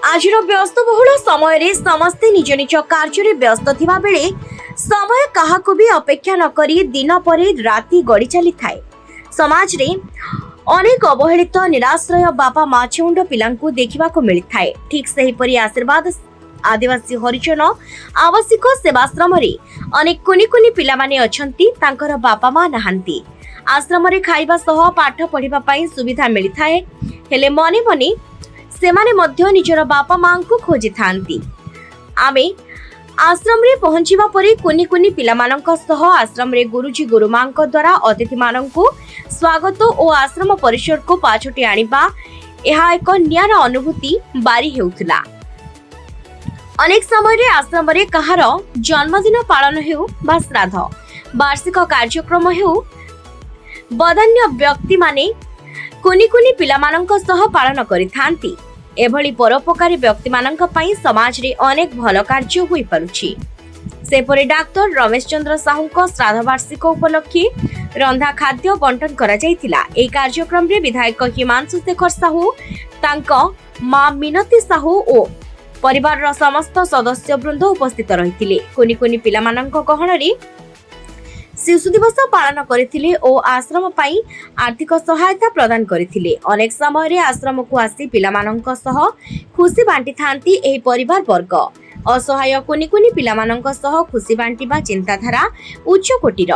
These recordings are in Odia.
ଆଜିର ବ୍ୟସ୍ତବହୁଳ ସମୟରେ ସମସ୍ତେ ନିଜ ନିଜ କାର୍ଯ୍ୟରେ ବ୍ୟସ୍ତ ଥିବା ବେଳେ ସମୟ କାହାକୁ ବି ଅପେକ୍ଷା ନ କରି ଦିନ ପରେ ରାତି ଗଡ଼ି ଚାଲିଥାଏ। ସମାଜରେ ଅନେକ ଅବହେଳିତ, ନିରାଶ୍ରୟ, ବାପା ମା ଛେଉଣ୍ଡ ପିଲାଙ୍କୁ ଦେଖିବାକୁ ମିଳିଥାଏ। ଠିକ୍ ସେହିପରି ଆଶୀର୍ବାଦ ଆଦିବାସୀ ହରିଜନ ଆବାସିକ ସେବାଶ୍ରମରେ ଅନେକ କୁନି କୁନି ପିଲାମାନେ ଅଛନ୍ତି, ତାଙ୍କର ବାପା ମା ନାହାନ୍ତି। ଆଶ୍ରମରେ ଖାଇବା ସହ ପାଠ ପଢ଼ିବା ପାଇଁ ସୁବିଧା ମିଳିଥାଏ। ହେଲେ ମନେ ମନେ ସେମାନେ ମଧ୍ୟ ନିଜର ବାପା ମାଙ୍କୁ ଖୋଜିଥାନ୍ତି। ଆମେ ଆଶ୍ରମରେ ପହଞ୍ଚିବା ପରେ କୁନି କୁନି ପିଲାମାନଙ୍କ ସହ ଆଶ୍ରମରେ ଗୁରୁଜୀ ଗୁରୁମାଙ୍କ ଦ୍ୱାରା ଅତିଥିମାନଙ୍କୁ ସ୍ୱାଗତ ଓ ଆଶ୍ରମ ପରିସରକୁ ପାଛୋଟି ଆଣିବା, ଏହା ଏକ ନିଆରା ଅନୁଭୂତି ବାରି ହେଉଥିଲା। ଅନେକ ସମୟରେ ଆଶ୍ରମରେ କାହାର ଜନ୍ମଦିନ ପାଳନ ହେଉ ବା ଶ୍ରାଦ୍ଧ ବାର୍ଷିକ କାର୍ଯ୍ୟକ୍ରମ ହେଉ, ବଦାନ୍ୟ ବ୍ୟକ୍ତିମାନେ କୁନି କୁନି ପିଲାମାନଙ୍କ ସହ ପାଳନ କରିଥାନ୍ତି। ଏଭଳି ପରୋପକାରୀ ବ୍ୟକ୍ତିମାନଙ୍କ ପାଇଁ ସମାଜରେ ଅନେକ ଭଲ କାର୍ଯ୍ୟ ହୋଇପାରୁଛି। ସେପରି ଡାକ୍ତର ରମେଶ ଚନ୍ଦ୍ର ସାହୁଙ୍କ ଶ୍ରାଦ୍ଧବାର୍ଷିକ ଉପଲକ୍ଷେ ରନ୍ଧା ଖାଦ୍ୟ ବଣ୍ଟନ କରାଯାଇଥିଲା। ଏହି କାର୍ଯ୍ୟକ୍ରମରେ ବିଧାୟକ ହିମାଂଶୁ ଶେଖର ସାହୁ, ତାଙ୍କ ମା ମିନତୀ ସାହୁ ଓ ପରିବାରର ସମସ୍ତ ସଦସ୍ୟବୃନ୍ଦ ଉପସ୍ଥିତ ରହିଥିଲେ। କୁନି କୁନି ପିଲାମାନଙ୍କ ଗହଣରେ ଶିଶୁ ଦିବସ ପାଳନ କରିଥିଲେ ଓ ଆଶ୍ରମ ପାଇଁ ଆର୍ଥିକ ସହାୟତା ପ୍ରଦାନ କରିଥିଲେ। ଅନେକ ସମୟରେ ଆଶ୍ରମକୁ ଆସି ପିଲାମାନଙ୍କ ସହ ଖୁସି ବାଣ୍ଟିଥାନ୍ତି ଏହି ପରିବାର ବର୍ଗ। ଅସହାୟ କୁନି କୁନି ପିଲାମାନଙ୍କ ସହ ଖୁସି ବାଣ୍ଟିବା ଚିନ୍ତାଧାରା ଉଚ୍ଚ କୋଟିର।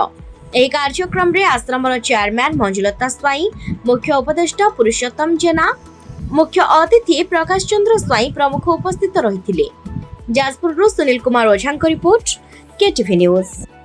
ଏହି କାର୍ଯ୍ୟକ୍ରମରେ ଆଶ୍ରମର ଚେୟାରମ୍ୟାନ୍ ମଞ୍ଜୁଲତା ସ୍ୱାଇଁ, ମୁଖ୍ୟ ଉପଦେଷ୍ଟା ପୁରୁଷୋତ୍ତମ ଜେନା, ମୁଖ୍ୟ ଅତିଥି ପ୍ରକାଶ ଚନ୍ଦ୍ର ସ୍ୱାଇଁ ପ୍ରମୁଖ ଉପସ୍ଥିତ ରହିଥିଲେ। ଯାଜପୁରରୁ ସୁନୀଲ କୁମାର ଓଝାଙ୍କ ରିପୋର୍ଟ, କେଟିଭି ନ୍ୟୁଜ୍।